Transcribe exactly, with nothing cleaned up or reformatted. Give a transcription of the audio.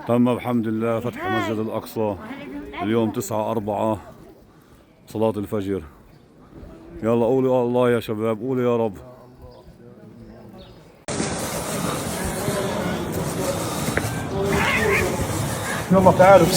تم بحمد الله فتح مسجد الأقصى اليوم تسعة أربعة صلاة الفجر. يلا قولوا يا الله يا شباب، قولوا يا رب. يلا تعالوا.